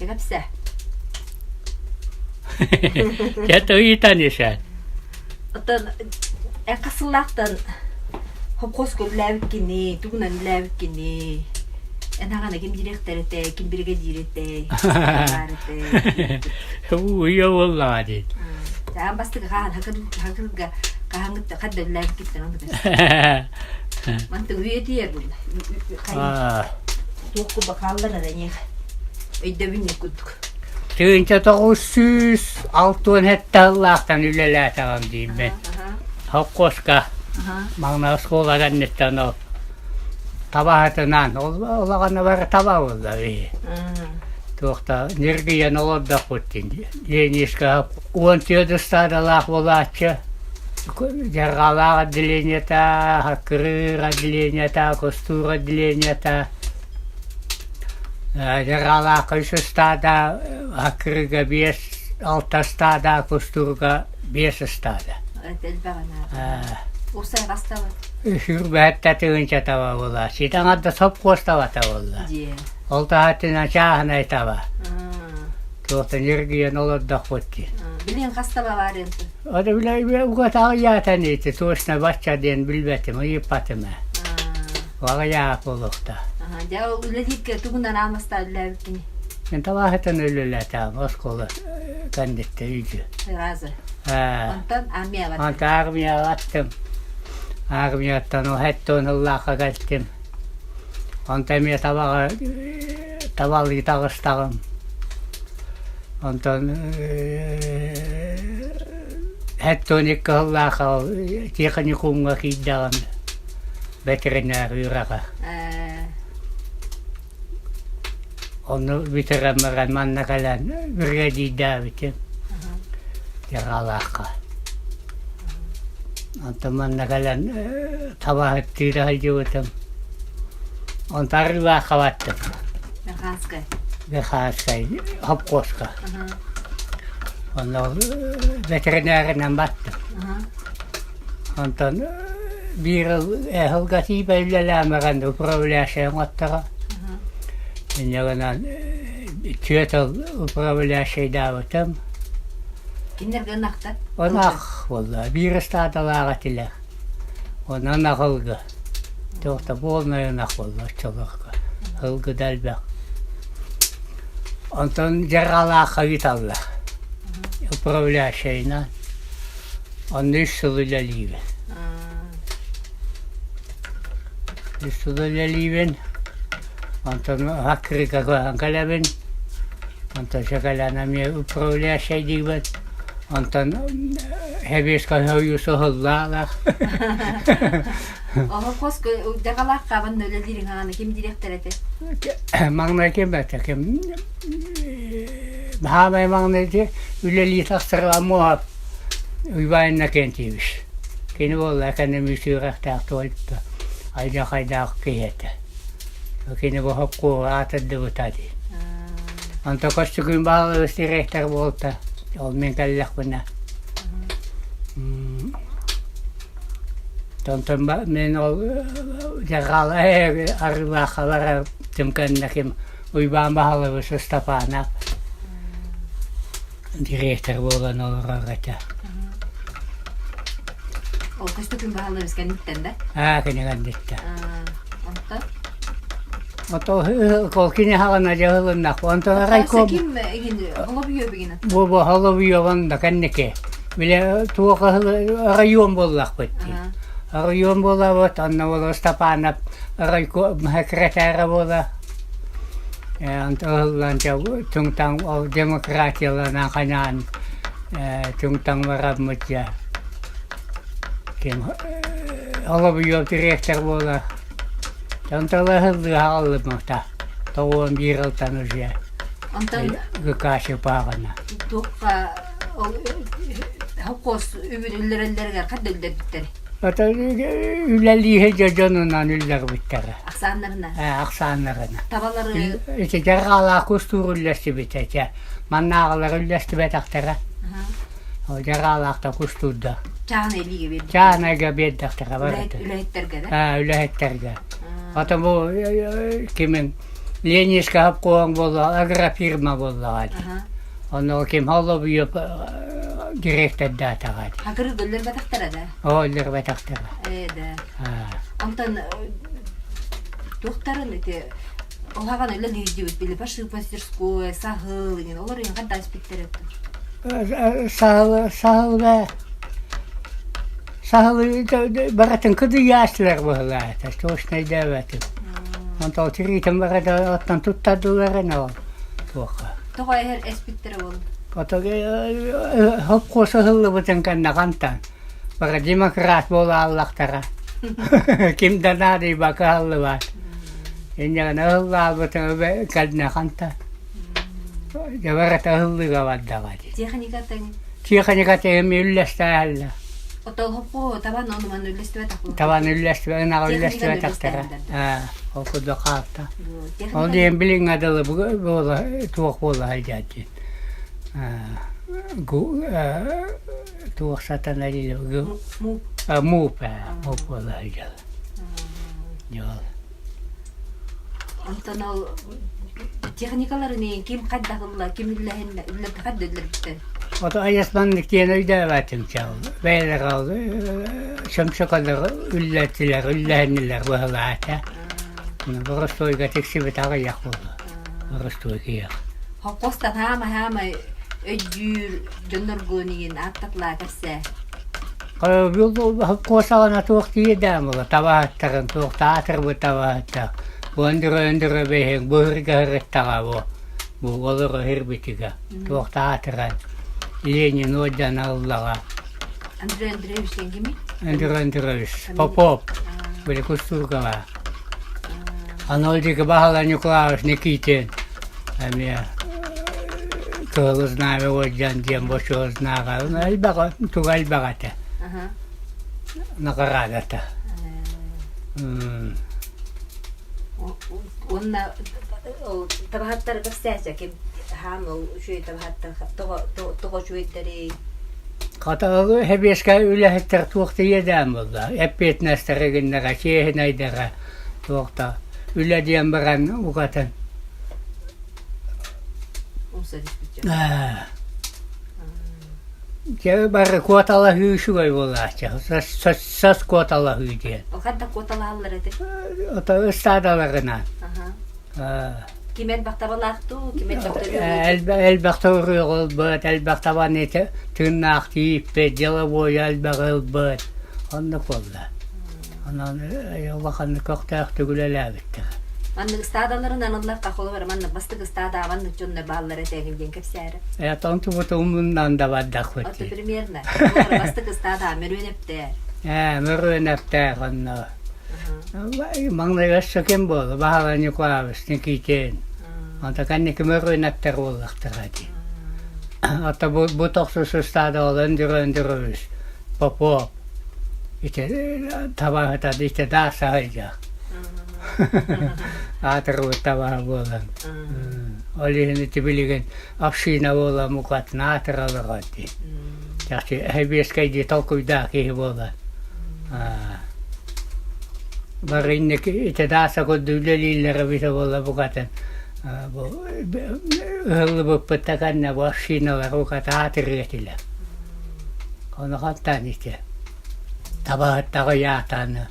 Чэ кэпсээ. Чэ ыйытан ишэ. Оттон эн хас сыллаахтан хопхуоска үлэлээбиккиний, тугунан үлэлээбиккиний? Эн аҕана ким дириэктэр этэ, ким биригэдьиир этэ, баар этэ? Уйа буоллаҕа дии. Аан бастакы хаһан хакырга хаһаҥҥытта хадда үлэлээбиккиттэн ону кэс. Мантык үйэтийэр булла. Туох курдук хааллар эрэ эниэх өйдөбүнньүк курдук. 1967 сыллаахтан үлэлээтэҕим диибин. Холкуоска маҥнай оскуола кэнниттэн ол табаһытынан ол улаҕана бары таба буолла биһи. Туохта ньиргийэн олордохпут дии. Ленинскэ 14 ыстаадалаах буолааччы Дьарҕалаах отделениета, Хаккырыыр отделениета, Кустуур отделениета, Дьарҕалаахха үс ыстаада, Хаккырыга биэс, алта ыстаада, Кустуурга биэс ыстаада. Уопсай хас таба? Сүүрбэһэттэ тыһыынча таба буолла. Ситэ аҥарда сопхуос табата буолла. Ол таһааттынан чааһынай таба. Туохтан эргийэн олордохпут дии. Билигин хас таба баар enti? Ата билэ угатаҕыйаатан ити точно бачча диэн билбэтим, ыйыппатым ээ. Аҕыйаах буолуохта. Дьэ ол үлэлииргэ тугунан аамастаан үлэлээбиккиний? Мен табаһытан үлэлээтэҕим оскуола кэнниттэн үйдү. Сразу. Онтон армияҕа Онтон армияҕа аттым. Армияттан уһэттон ыллаахха кэлтим. Онтон эмиэ табаҕа табалыы таҕыстаҕым. Онтон 72 сыллаахха техникумҥа киирдэҕим бэтэринээр үөрэҕэ. Онно бүтэрэн баран манна кэлэн биригэдьиирдээбитим Дьарҕалаахха. Онтон манна кэлэн табаһыттыыра сылдьыбытым. Онтон Арыылаахха баттым. Механскай. Механскай хопхуоска. Онно ветеринарынан баттым. Онтон биир ыһылга тиийбэ үлэлээмэҕин управляющай оҥотторо. Инньэ гынан түөрт сыл управляющайдаабытым. Кинилэргэ ынахтар? Ынах буолла. Биир ыстаадалаах этилэр. Онон ынах ылга. Туох да буолнай ынах буолла оччолорго. Ылгы да элбэх. Онтон Дьарҕалаахха ыыталлар. Управляющайынан. Онно үс сыл үлэлиибин. Үс сыл үлэлиибин. Онтон Хаккырыга көһөн кэлэбин. Онтон Шакалян эмиэ управляющай диибин. Онтон Хэбиэскэ Союз ыһыллаалар. Оһоххос дьаҕалаах хаабан үлэлиириҥ аҕаны ким дириэктэр этэ? Маҥнай ким этэ ким Баһаамай маҥнай үлэлии тахсар Амуоһап Уйбаан Иннокентьевич. Кини буолла экономист үөрэхтээх туойта айдьахайдаах киһи этэ. Кини бу хопкуоҕа аатырдыбыта дии. Онто Көстүкүүн баһылыгыс директор буолта. Ол мин кэллэхпинэ. Онтон мин ол дьарҕаала арыылаахха барар түмкэннэ ким Уйбаан Баһылыбыс Ыстапаанап директор буолан олорор этэ. Ол Көстөкүүн Баһылыбыс кэнниттэн да? Аа, кини кэнниттэн. Онтон? Ото ол кини хаҕына дьаһылыннах. Онтон арай Ким игин Холобуйобигин? Бу бу Холобуйобан да кэнники. Биле туох район буоллахпыт дии. Район буолабыт, онно буола Ыстапаанап райко секретара буола. Ыһыллан түҥ-таҥ ол демократияланан ханаан түҥ-таҥ бараммыт дьэ ким Олобуйуоп директор буола онтон ыһыллыы аҕаллыбыта 91 ылтан уже Онтон ГКЧП-ҕына туохха ол холкуос үбүн үллэрэллэригэр ханна үллэрбиттэрий? Это үлэлииһи дьонунан үллэрбиттэрэ. Ахсааннарына? Ээ, ахсааннарына. Табалары... Ити дьарҕалаах кустуур үллэстибитэ этэ. Маннааҕылар үллэстибэтэхтэрэ. Ол дьарҕалаахтан кустуурда. Чааһынай илиигэ биэрбиттэрэ? Чааһынайга биэрдэхтэрэ барыта. Үлэһиттэргэ да? Ээ, үлэһиттэргэ. Ото бу кимин... Ленинскэй хапкуон буолла, агрофирма буоллаҕа дии. Онно ким холобуйуп директордаатаҕа дии. Хакыры өллөрбөтөхтөрө да? Оо, өллөрбөтөхтөрө. Ээ да. Онтон туохтарын ити Оһаҕан өлө лиирдибит били пошив мастерской, саһыл иҥин олор иҥин ханна испиттэр Саһыл саһылга саһылы барытын кыдыйааччылар быһылаата, точно өйдөөбөтүм. Онтон тириитин барыта оттон туттардылар эн ол туохха. Тоҕо эһэр эспиттэрэ ол? Хопкуос ыһыллыбытын кэннэ хантан бары демократ буолааллахтара. Ким да наадыйбакка ыһыллыбат. Инньэ ыһыллаабытын кэннэ хантан дьэ барыта ыһыллыыга бардаҕа дии. Техникатын? Техниката эми үллэстээһэллэр. Отолхоппу табан ону маны үллэстибэтэх Табан үллэстибэ ынаҕы үллэстибэтэхтэрэ. Ээ, ол курдук хаалта. Ол диэн билиҥҥэ дылы буола туох буола сылдьар диэн. Туох сатана мууп мууп буола сылдьар. Дьол. Онтон ол техникаларын ким хайдах ылла, ким үллэһиннэ, үллэрдэ хайда үллэрбиттэр? Ото айас маннык диэн өйдөөбөтүм чал. Бэйэлэр ол сөмсөкөлөр үллэрдилэр, үллэһиннилэр быһылаата. Боростуойга тиксибит аҕыйах буолла. Боростуой киһиэх. Холкуостан хаама-хаама өйдүүр дьонноргун иин ааттатлаа кэпсээ. Куосаҕына туох тиийдээн була табаһыттарын туох таатырбыт табаһыттар бу өндөрө-өндөрө бэйэҥ быһырга ырыттаҕа бу бу олоро һирбитигэ туох таатыран Ленин уордьана ыллаҕа Андрей Андреевич диэн кимий? Андрей Андреевич Попов били Кустургаҕа аны ол диэки Баһылай Николаевич Никитин эмиэ Кыһыл Знамя уордьан диэн бочуот знага элбэх туга элбэх этэ наҕараадата Уонна ол табаһыттар кэпсээчэ ким хаан ол үчүгэй табаһыттар тоҕо үчүгэйдэрий Хата сэбиэскэй үлэһиттэр туох да иэдээн буолла эппиэтинэстэрэ гиннэрэ чиэһинэйдэрэ туох да үлэ диэн баран угатын Умса түспүт Дьэ бары куоталаһыы үчүгэй буолааччы. Сос куоталаһыы диэн. Ол ханна куоталаһаллар этэй? Ото ыстаадаларынан. Ким элбэх табалаах дуу, ким элбэх Элбэх төрүөх ылбыт, элбэх табаны тыыннаах тиийбит, деловой элбэх ылбыт. Оннук буолла. Онон улаханнык көхтөөхтүк үлэлээбиттэр. Маннык ыстаадаларынан ыллахха холобура маннык бастык ыстаада маннык дьоннор бааллар этэгин диэн кэпсээрэ. Э тонтубут умуннан да бардахпыт. Ото примерно. Холобура бастык ыстаада Мөрүөнэптээр. Ээ Мөрүөнэптээх онно. Маҥнай өссө ким буолла? Баһылай Николаевич Никитин. Онто кэнники Мөрүөнэптэр буоллахтара дии. Ото бу, бу тохсус ыстаада ол Өндүрө Өндүрөбүс Попов ити табаһыта ити дааса сылдьар. Аатырбыт табаһа буолан. Ол иһин ити билигин община буолан мукатын аатыраллар дии. Чахчы сэбиэскэйдии толкуйдаах киһи буолан. Бары инники ити дааса курдук үлэлииллэрэ эбитэ буолла букатын бу ыһыллыбыппыт да кэннэ бу общиналар букатын аатырыа этилэр. Ону хантан ити табаһыттаҕы ыйаатаны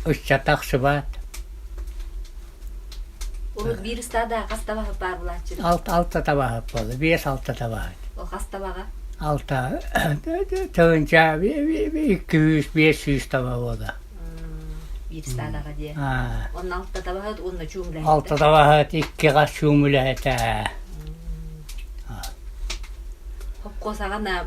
ыччат тахсыбат. Урут биир ыстаада хас табаһыт баар булааччы? Алта, алта табаһыт буолла, биэс алта табаһыт. Ол хас табаҕа? Алта тыһыынча 200-500 таба буола. Биир ыстаадаҕа диэ. Онно алта табаһыт уонна чуум үлэһитэ. Алта табаһыт, икки хас чуум үлэһитэ. Хопкуос аҕана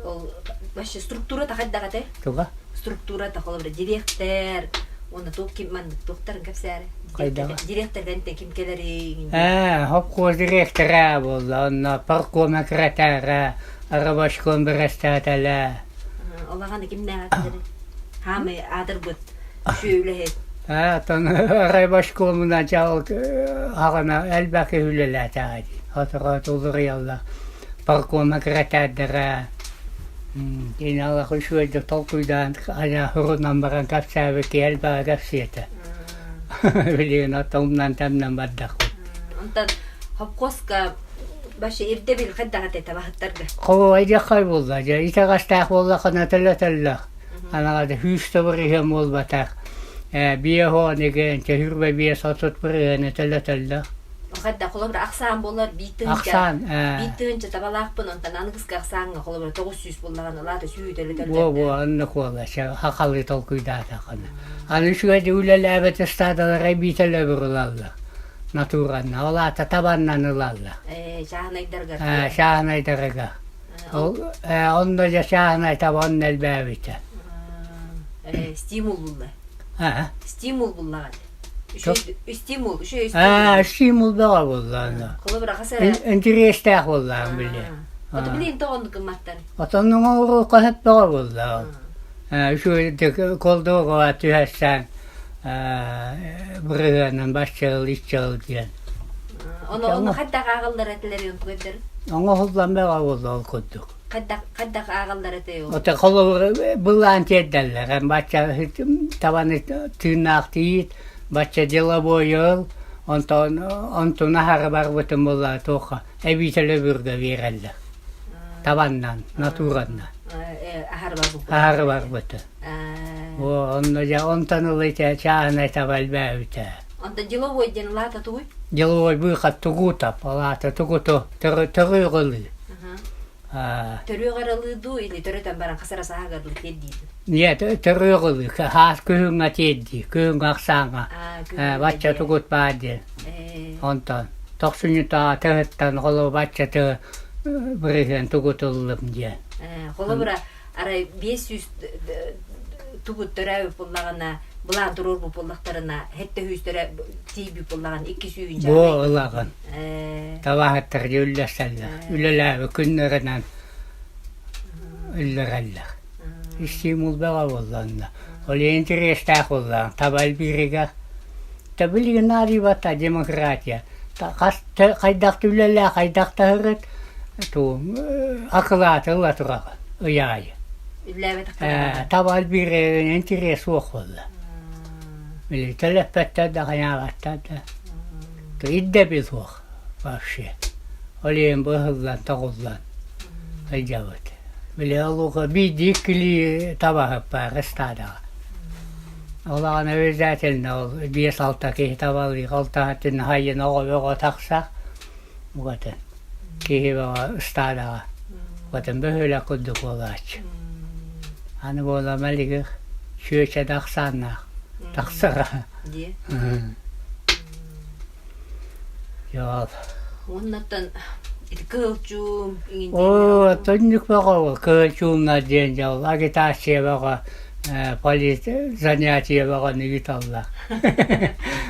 ол вообще структурата хайдах этэй? Туга? Структурата холобура дириэктэр уонна туох ким маннык туохтарын кэпсээри. Хайдаҕа? Дириэктэрдэн ким кэлэрий? Ээ, хопкуос дириэктэрэ буолла, онно парком секретара, рабочком бэрэстээтэлэ. Ол аҕаны кимнээҕэ кэлэрий? Хаамый аатырбыт үчүгэй үлэһит. Ээ, оттон райбашкомунан дьэ ол аҕана элбэх киһи үлэлээтэҕэ дии. Сотору уларыйаллар. Паркома секретардара кини олох үчүгэйдик толкуйдаан айа сурунан баран кэпсээбит киһи элбэҕи кэпсиэтэ. Билигин оттон тэмнэн бардахпыт. Онтон хопхуоска вообще ирдэбил хайдах этэ табаһыттарга? Холуойдаххай буолла дьэ итэҕэстээх буоллаххына төлөтөллөх. Анаҕада сүүс да бырыһыан буолбатах. Биэһ ониген чөһүрбэ биэс отут бырыһыаны төлөтөллөх. Хайдах холобур ахсаан буолар биир тыһыынча Ахсаан биир тыһыынча табалаахпын онтон аныгыскы ахсааҥҥа холобура 900 буоллаҕына ылаата сүүһү төлөтөллөр Буо буо оннук буола хахалыы толкуйдаатаххына. Аны үчүгэйдик үлэлээбэт ыстаадалара эбиитэлэбир ылаллар. Натуранна ол аата табаннан ылаллар. Ээ чааһынайдарга Чааһынайдарыга. Ол онно дьэ чааһынай таба онно элбээбитэ. Стимул булла. Стимул буллаҕа. Стимул, үчүгэй Аа, стимул бөҕө буолла ону. Холобура хас эрэ Интэриэстээх буоллаҕым били. Ото билигин тоҕо оннук гымматтар? Отоннуҥ оҥоруохха сөп бөҕө буолла ол. Үчүгэйдик колдуоҕа түһэрсэн бырыһыанан бачча ыл, иччэ ыл диэн. Ону ону хайдах ааҕаллар этилэр онтугайдар? Оҥоһуллан бөҕө буолла ол курдук. Хайдах хайдах ааҕаллар этэй ол? Ото холобур былаан тиэрдэллэр. Бачча табаны тыыннаах тиийит, бачча деловой ыл, онтон онтун аһара барбытын буолла туохха эбиитэ лөбүргэ биэрэллэр. Табаннан, натуранна. Аһары барбыт. Аһары барбыты. О, онно дьэ онтон ыла ити чааһынай таба элбээбитэ. Онтон деловой диэн улаата тугуй? Деловой быыхат тугутап, улаата тугуту төрүөҕүлүү. Төрүөх аралыы дуу или төрөтөн баран хасара саһаҕар дуу тиэрдиитин? Нет, төрүөҕүлүү, хаас күһүҥҥэ тиэрдии, күһүҥҥэ ахсааҥҥа бачча тугут баар диэн. Онтон тохсунньутааҕы тыһыттан холобур бачча тыһы бырыһыан тугутуллум диэн. Холобура, арай 500 тугут төрөөбүт буоллаҕына, былаан туруорбут буоллахтарына, хэттэ сүүстэрэ тиийбит буоллаҕына, икки сүүһүн Бу ылаҕын. Табаһыттар үллэстэллэр. Үлэлээбит күннэринэн үллэрэллэр. Стимул бөҕө буолла онно. Ол интэриэстээх буоллаҕын. Таба элбииригэр. Та билигин наадыйбата демократия. Хас хайдах да үлэлээ, хайдах да ыһыгыт, туу акылааты ыла тураҕын ый аайы. Таба элбииригэр интэриэс суох буолла. Били төлөппөттөр да хайаабаттар да. Ирдэбил суох вообще. Ол иһин быһыллан, тоҕуллан сылдьабыт. Били олуга биирдии иккилии табаһыт баар ыстаадаҕа. Ол аҕана обязательно ол биэс-алта киһи табалыыр, ол таһыттан хайын оҕо бөҕө тахсар. Букатын киһи бөҕө ыстаадаҕа. Букатын бөһүөлэк курдук буолааччы. Аны буола мэлигир чүөчэ да ахсааннаах тахсара. Дии. Дьол. Уоннаттан ити кыһыл чуум иҥин Оо, төннүк бөҕө ол кыһыл чуумнар диэн дьол агитация бөҕө полит занятие бөҕөнү ыыталлар.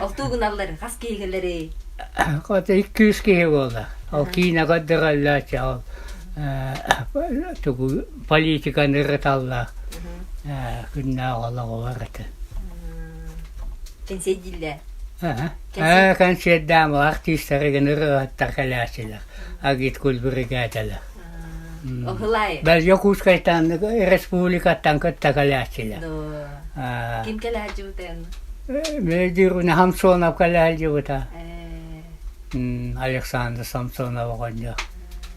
Ол тугуналлар хас киһи Хата икки-үс киһи буолар. Ол киинэ көрдөрөллөөччү ол тугу политиканы ырыталлар күннээх олоҕу барытын. Кэнсиэрдииллэр. Ээ, кэнсиэрдээн артыыстары гын ырыаһыттар кэлээччилэр, агиткуль бригадалар. Оһылай. Бэл Якутскайтан республикаттан кытта кэлээччилэр. Ким кэлээччибитэ? Мөдүрүнэ Самсонов кэлээччибитэ. Александр Самсонов оҕонньор.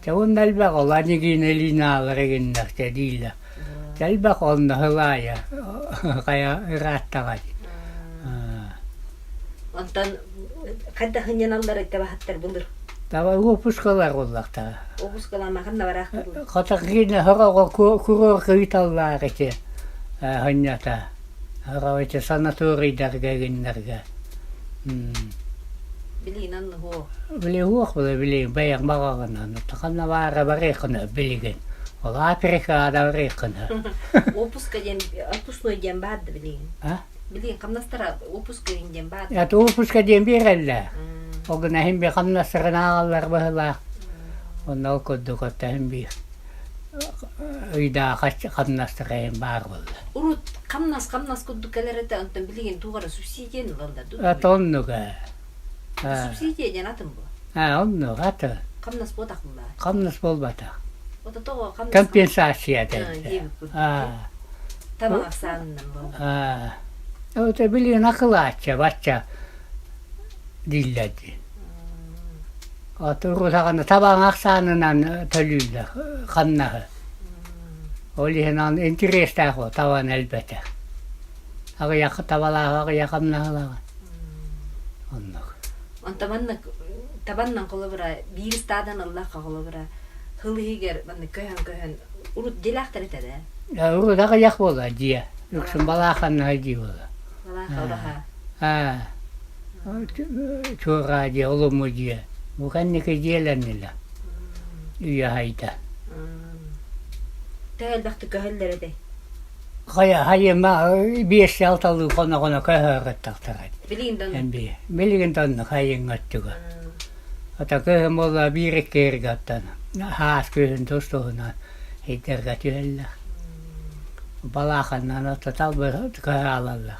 Дьэ уонна элбэх ол Анегина Ильиналар игиннэр дьэ дииллэр. Элбэх онно сылаайа хайа ырааттаҕай. Онтон хайдах ынньаналлар табаһыттар былыр? Таба уоппускалар буоллахтара. Уоппускалаама ханна бараахтар? Хотокине хороҕо курорка ыыталлаах ити ханньата. Хороҕо ити санаторийдарга гиннэргэ. Билигин онно суох. Били суох була билигин бэйэҥ баҕаҕынан ханна баара барыаххына билигин. Ол Африкаҕа да барыаххына. Уоппуска диэн отпускной диэн баар да билигин. А? Билигин хамнастара уоппуска диэн баар. Это уоппуска диэн биэрэллэр. Ол гына иһин би хамнастарын ааҕаллар быһылаах. Онно ол курдук отто иһин биир ыйдаах хамнастара иһин баар буолла. Урут хамнас хамнас курдук кэлэр этэ, онтон билигин туох эрэ субсидияны ылаллар дуу? Это оннук ээ. Субсидия диэн атын бу. Аа, оннук аты. Хамнас буотах буолла. Хамнас буолбатах. Ото тоҕо хамнас Компенсация диэн. Аа. Табах ахсаанынан буолла. Аа. Это билигин акылаачча бачча. дииллэр дии. Отурусаҕына табаҥ ахсаанынан төлүүллэр хамнаһы. Ол иһин аны интэриэстээх буо табаны элбэтэр. Аҕыйах табалаах аҕыйах хамнаһылаах. Оннук. Онто маннык табаннан холобура биир ыстаадан ыллахха холобура хыл иһигэр маннык көһөн-көһөн урут дьиэлээхтэр этэ да? Урут аҕыйах буолла дьиэ. Үксүн балааханнаһа дии буолла. Балааха ураһа. Аа. Чуораа дьиэ, олуму дьиэ. Бу кэнники дьиэлэннилэр. Үйэ хайда. Төһө элбэхтик көһөллөр этэй? Хайа хайыма биэс алталыы хоно-хоно көһөөрөттөхтөрө. Билигин да оннук. Билигин да оннук хайыҥҥа өттүгэр. Ата кыһын буолла биир икки эргэттэн хаас күһүн тус-туһунан ийтэргэ түһэллэр. Балааханнан отто талбы көһө алаллар.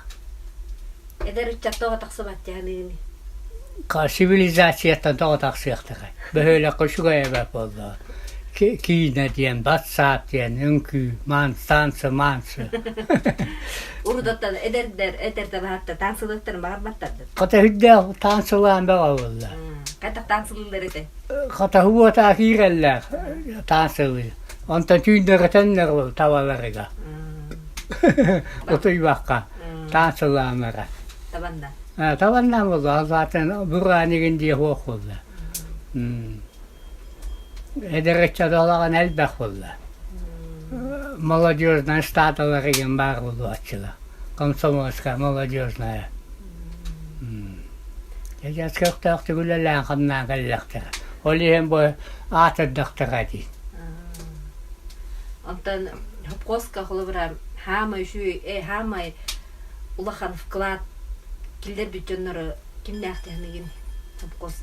Эдэр ыччат тоҕо тахсыбат дьаһаныыны? Цивилизацияттан тоҕо тахсыахтара. Бөһүөлэккэ үчүгэй эбээт буолла. Киинэ диэн, батсаап диэн, үҥкүү, танцы, мансы. Урутаттан эдэрдэр, эдэр табаһаттар таансылыахтарын баҕарбаттар да? Хата үрдээх таансылаан бөҕө буолла. Хайдах таансылыыллар этэ? Хата уотаа киирэллэр таансылыы. Онтон түүннэри төннөр табаларыга. Утуйбакка таансылаамара. Табанна. Табанна буолла, албаатын бураанигин диэ суох буолла. Эдэр ыччат олоҕун элбэх буолла. Молодежная статалар игин баар буолуоччулар. Комсомольская, молодежная. Дьэ, көхтөөхтүк үлэлээн хамнаан кэллэхтэрэ. Ол иһин бу аатырдахтара дии. Онтон хопкуоска холобура хаамай үчүгэй, хаамай улахан вклад киллэрбит дьоннору кимнээхтэһинигин хопкуос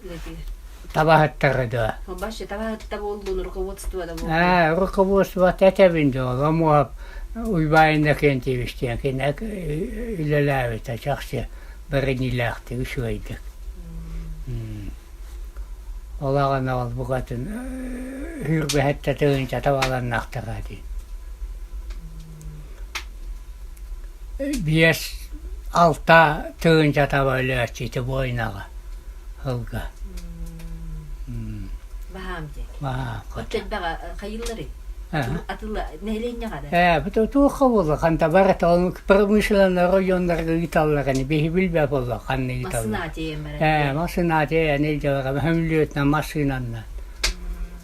үлэтигэр? Табаһыттары да. Вообще табаһытта буоллун, руководство да буоллун. Аа, руководство тэтэбин доо, Омуоп Уйбаан Иннокентьевич диэн кини үлэлээбитэ чахчы бэриниилээхтик, үчүгэйдик. Ол аҕана ол букатын сүүрбэһэттэ тыһыынча табаланнахтара дии. 5-6 тыһыынча таба өлөөччү буойнаҕа сылга. Баһаам диэн. Баһаам. Оччо элбэҕи хайыылларый? Атыла нэһилиэнньэҕэ да? Ээ, туохха буолла, ханта барыта ол промышленный районнарга ыыталлар ини, биһи билбэт буолла ханна ыыталлар. Массыына тиэйэн баран. Ээ, массыына тиэйэн илдьэллэр, сөмөлүөтүнэн, массыынанан.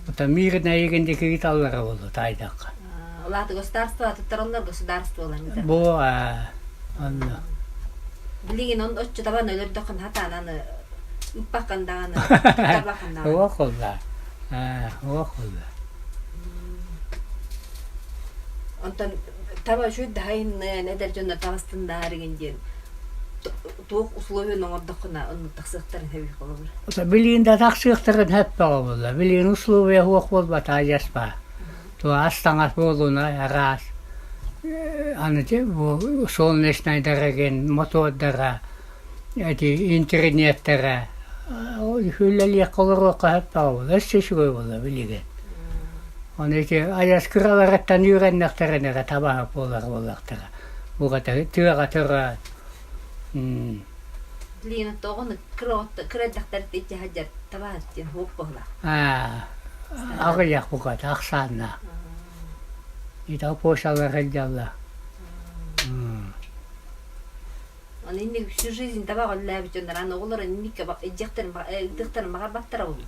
Оттон мирнэй диэки ыыталлара буолуо таайдахха. Ол аата государство туттараллар государстволар ыытар. Бу онно. Билигин он оччо табан өлөрдөххүн хатаан аны ыппаккын даҕаны, туттарбаккын даҕаны. Суох буолла. Суох буолла. Онтон таба үчүгэй даһайынныан эдэр дьоннор таҕыстыннаарыгын диэн туох условияны оҥордоххуна оннук тахсыахтарын сөбүй холобур? Билигин да тахсыахтарын сөп бөҕө буолла. Билигин условия суох буолбата адьас баар. Ас таҥас буолуна араас. Аны бу солнечнайдара диэн мотуордара, эти интернеттэрэ үлэлиэххэ олоруохха сөп бөҕө буолла. Өссө үчүгэй буолла билигин. Ону ити адьас кыраларыттан үөрэннэхтэринэ эрэ табаһыт буолар буоллахтара. Бугата тыаҕа төрөөн. Лена тоҕону кыра эрдэхтэртэ ити сылдьар табаһыт диэн суох буолла. Аҕыйах буката ахсааннаах. Ити почталар сылдьаллар. Аны инник всю жизнь табах үллээбит дьоннор аны оҕолор инникке илдьиэхтэрин ыытыахтарын баҕарбаттара буолуо.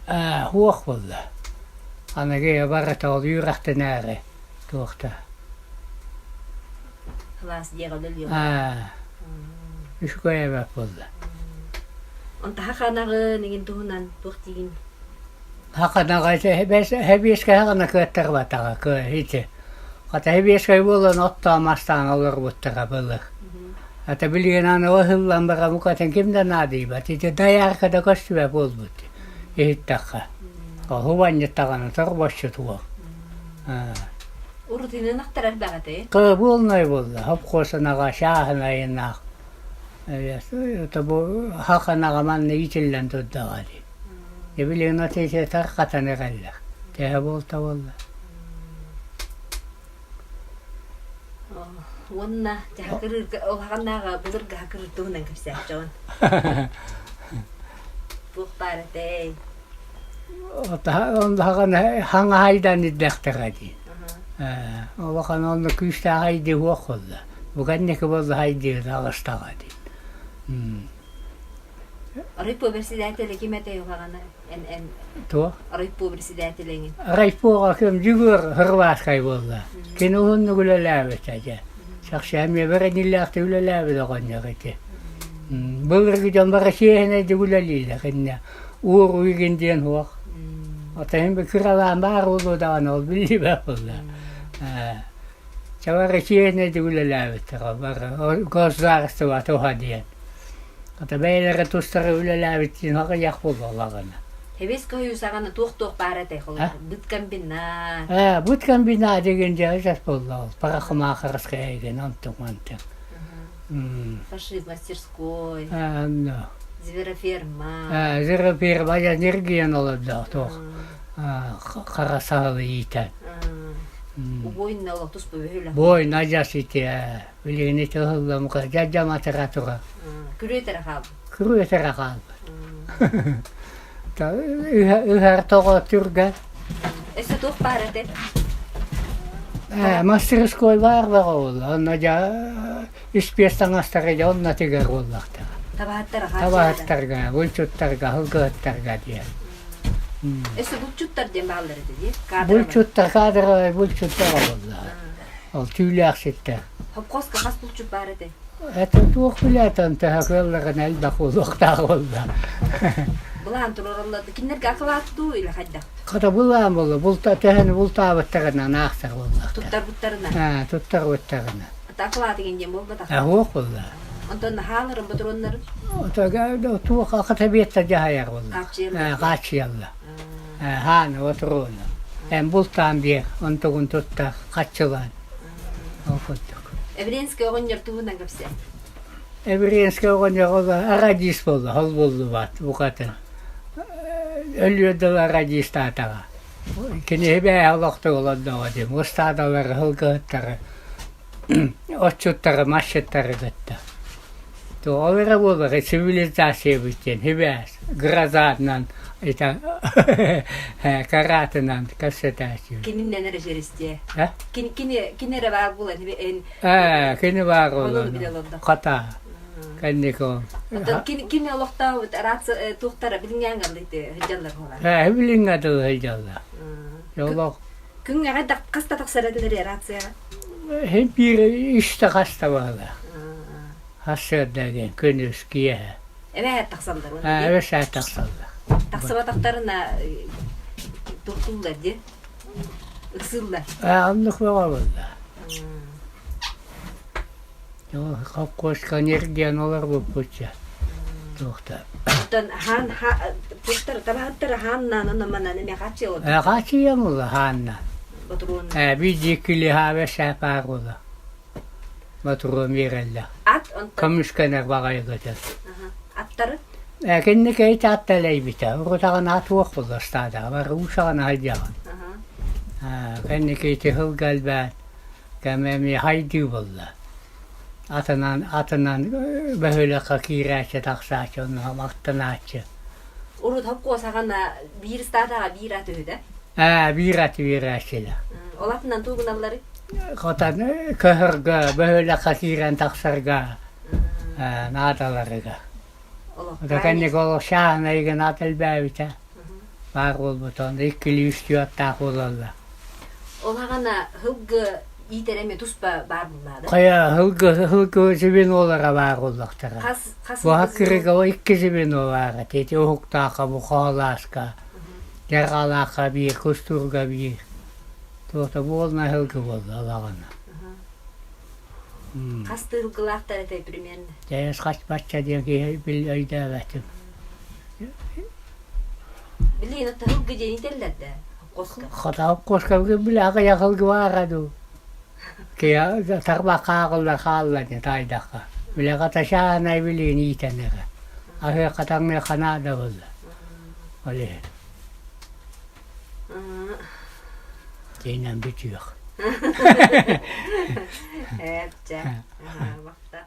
Суох буолла. Аныгы барыта ол үөрэхтэнээри туохта. Кылаас дьиэҕэ үлэлиэх. Үчүгэй эбээт буолла. Онто хаханаҕын иҥин туһунан туох диигин? Хаханаҕа хэбиэскэ хаҕана кыаттарбатаҕа ити. Хата хэбиэскэй буолан оттоон мастаан олорбуттара былыр. Ата билигин аны ыһыллан баран букатын ким да наадыйбат. Ити доярка да көстүбэт буолбут иһиттэххэ. Оһубанньыттаҕына торбосчут уол. Урутунан ахтарар баҕатай? Буолнай буолла. Хопхуосанаҕа чааһынайынаах. Бу хаханаҕа манна иитиллэн турдаҕа дии. Билигин ити тархатан эрэллэр. Төһө буолта буолла? Уонна дьаһакырыырга улаханнааҕы былыргы хакырыыр туһунан кэпсээччэҕин. Туох баар этэй? Хаҥаһайдан ирдэхтэҕэ дии. Улахан онно күүстээх айдыы суох буолла. Бу кэнники буолла айдыы таҕыстаҕа дии. Райпо председателэ ким этэй улаҕана? Эн эн Туох? Райпо председателэҥин. Райпоҕа ким Дьүгүөр Хырватскай буолла. Кини уһуннук үлэлээбитэ дьэ. Чахчы эмиэ бэриниллээхтик үлэлээбит оҕонньор ити. Былыргы дьон бары чиэһинэйдик үлэлииллэр иннэ уур уйгун диэн суох. Отон кыралаан баар буолуо даҕаны ол биллибэт буолла. Чэ бары чиэһинэйдик үлэлээбиттэр бары государство туһа диэн. Ата бэйэлэрэ тустары үлэлээбит диэн аҕыйах буолуолаҕына. Сэбиэскэй Союз аҕана туох-туох баар этэй холобур быткомбинат. Быткомбинат деген дьэ буолла ол парахмахарская деген онтук мантык. Фашизм мастерской. Звероферма. Звероферма энергиян олордо туох хара саһылы иитэн. Убойна олох туспа бөһүлэ. Бойна адьас ити билигин ити ыһыллымка дьадьаматыра тура. Күрүөтэрэ хаалбыт. Күрүөтэрэ хаалбыт. Ыһар тоҕо түргэн. Өссө туох баар этэ? Мастерской баар бөҕө буолла. Онно дьэ испиэс таҥастары дьэ онно тигэр буоллахтара. Табаһыттар Табаһыттарга, булчуттарга, сылгыһыттарга диэн. Өссө булчуттар диэн бааллар этэ дии? Булчуттар каадырабай булчуттар буолла. Ол түүлээхситтэр. Хопхоска хас булчут баар этэй? Это туох билээтэн төһө кыалларын элбэх буолуохтаах буолла. Былаан туруораллар. Кинилэргэ акылаат дуу или хайдах? Хата былаан буолла. Булта төһөнү бултаабыттарынан аахсар буоллахтар. Туттарбыттарынан? Аа, туттарбыттарынан. Ата акылаат деген диэн буолбатах? Суох буолла. Онтон хааларын ботуруоннарын? Туох аката биэттэ дьаһайар буолла. Хааччыйаллар. Хааны ботуруону. Эн бултаан биэр, онтугун тутта хаччылаан. Ол курдук. Эвренскэй оҕонньор туһунан кэпсээ. Эвренскэй оҕонньор ол радист буолла, ол буллубат букатын. Өлүөр дылы радистаатаҕа. Кини бэйэ олохтук олордоҕо дии. Ыстаадалары, сылгыһыттары, отчуттары, масчыттары кытта. Ол эрэ буоллар цивилизациябыт диэн сибээс грозатынан каратынан кэпсэтээччибит. Кининнэн эрэ дьэристиэ. Кини кини кини эрэ баар буолан эн Кини баар буолан хата кэнники ол. Оттон кини кини олохтообут рация туохтара билиҥҥээҥ ыллыйты сылдьаллар буолар. Билиҥҥэ дылы сылдьаллар. Олох Күҥҥэ хаста тахсар этилэр рацияҕа? Һин биир үстэ хаста буолла. Сарсыарда диэн күнүс киэһэ. Эбээт тахсаллар. Эбээт тахсаллар. Тахсыбатахтарына туохтууллар дии? Ыксыыллар. Оннук бөҕө буолла. Холкуоска энергияны олорбуппут туохта. Оттон хаан туохтар табаһыттар хааннаан онно манан эмиэ хааччыйалар. Хааччыйан буолла хаанна. Ботуруон. Биир килиһаабе саапаар буолла. Ботуруон биэрэллэр. Ат онтон. Көмүскэнэр баҕайыгытын. Аттары? Кинники ити ат элэйбитэ. Урутаҕын ат уох буолла ыстаадаҕа. Бары уусаҕын айдьаҕын. Кэнники ити сылга элбээн кэм эмиэ хайдыы буолла. Атынан атынан бөһүөлэккэ киирээччи тахсааччы онно махтанааччы. Урут хопкуос аҕана биир ыстаадаҕа биир ат үһү да? Ээ, биир ат биэрээччилэр. Ол атынан тугу гыналларый? Хотон көһөргө, бөһүөлэккэ киирэн тахсарга наадаларыгар. Кэнники ол сааһынайгын ат элбээбитэ. Баар буолбута, онно иккилии үстүү аттаах буолаллар. Ол аҕана сылгы иитэр эмиэ туспа баар буоллаҕа да? Хайа, сылгы, сылгы звенолара баар буоллахтара. Хас, хас Буһа кырыга икки звено баар этэ. Ити Уһуктаахха, бу Хоолааска, Дьарҕалаахха биир, Кустуурга биир. Туота буолна сылгы буолла алаҕана. Хас тыылгылаахтар этэй примерно? Дьэ, хас бачча диэн киһи бил өйдөөбөтүм. Билигин оттон сылгы диэн иитэллэр да хопкуоска? Хата хопкуоска били аҕыйах сылгы баара дуу. Киһи тарбахха ааҕыллар хаалла дии таайдахха. Били хата саанай билигин иитэн эрэ. Аһыахха таҥныахха наада буолла. Ол иһин. Дьиҥинэн бүтүөх. Ээ, чэ, махтал.